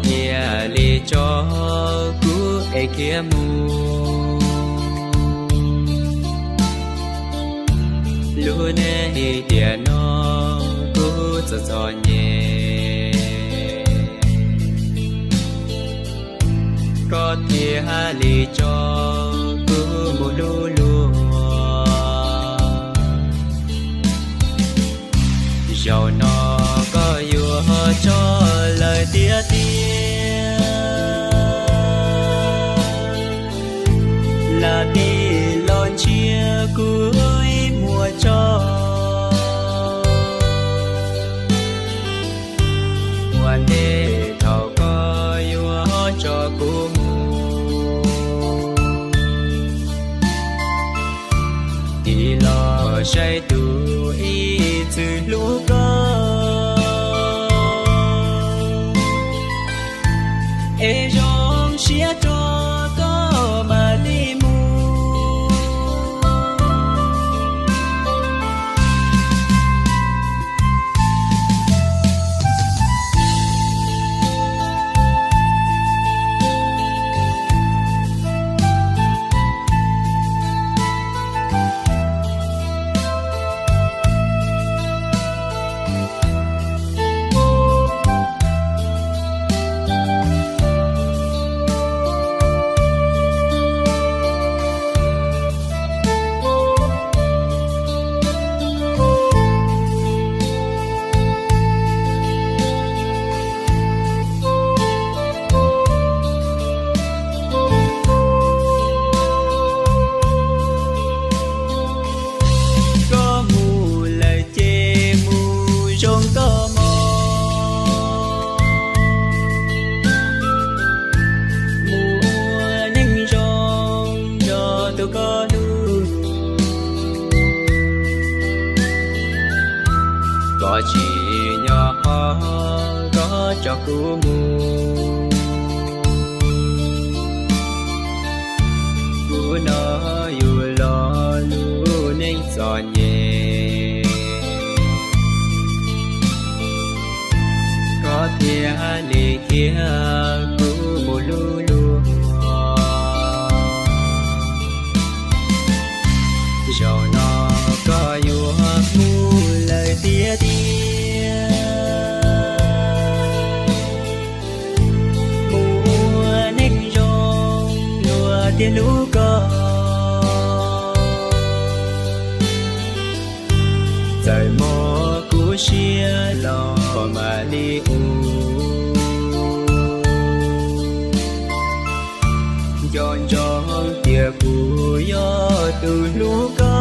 Thiaj li tso kuv es khiav mus. Lub neej tiam no kuv txom txom nyem, koj thiaj li tso kuv mus hlub luag. Zaum no koj yuav tso lawm tiag tiag, lam tij los ntshiab kuv ib muag tso. Ua ntej thaum koj yuav tso kuv mus, tig los saib tus ib txwm hlub koj, es zoo siab rau koj mam li mus. Koj mus lawm ces mus zoo koj mog, mus ua neej zoo nrog tus koj hlub. Koj tsis nyob qhov koj tso kuv mus, kuv no yug los lub neej txom nyem, koj thiaj li khiav kuv mus hlub luag. Zaum no koj yuav mus lawm tiag tiag, mus ua neej zoo luag thiaj hlub koj. Txawm mob kuv siab los mam li ua, nco ntsoov tias kuv yog tus hlub koj.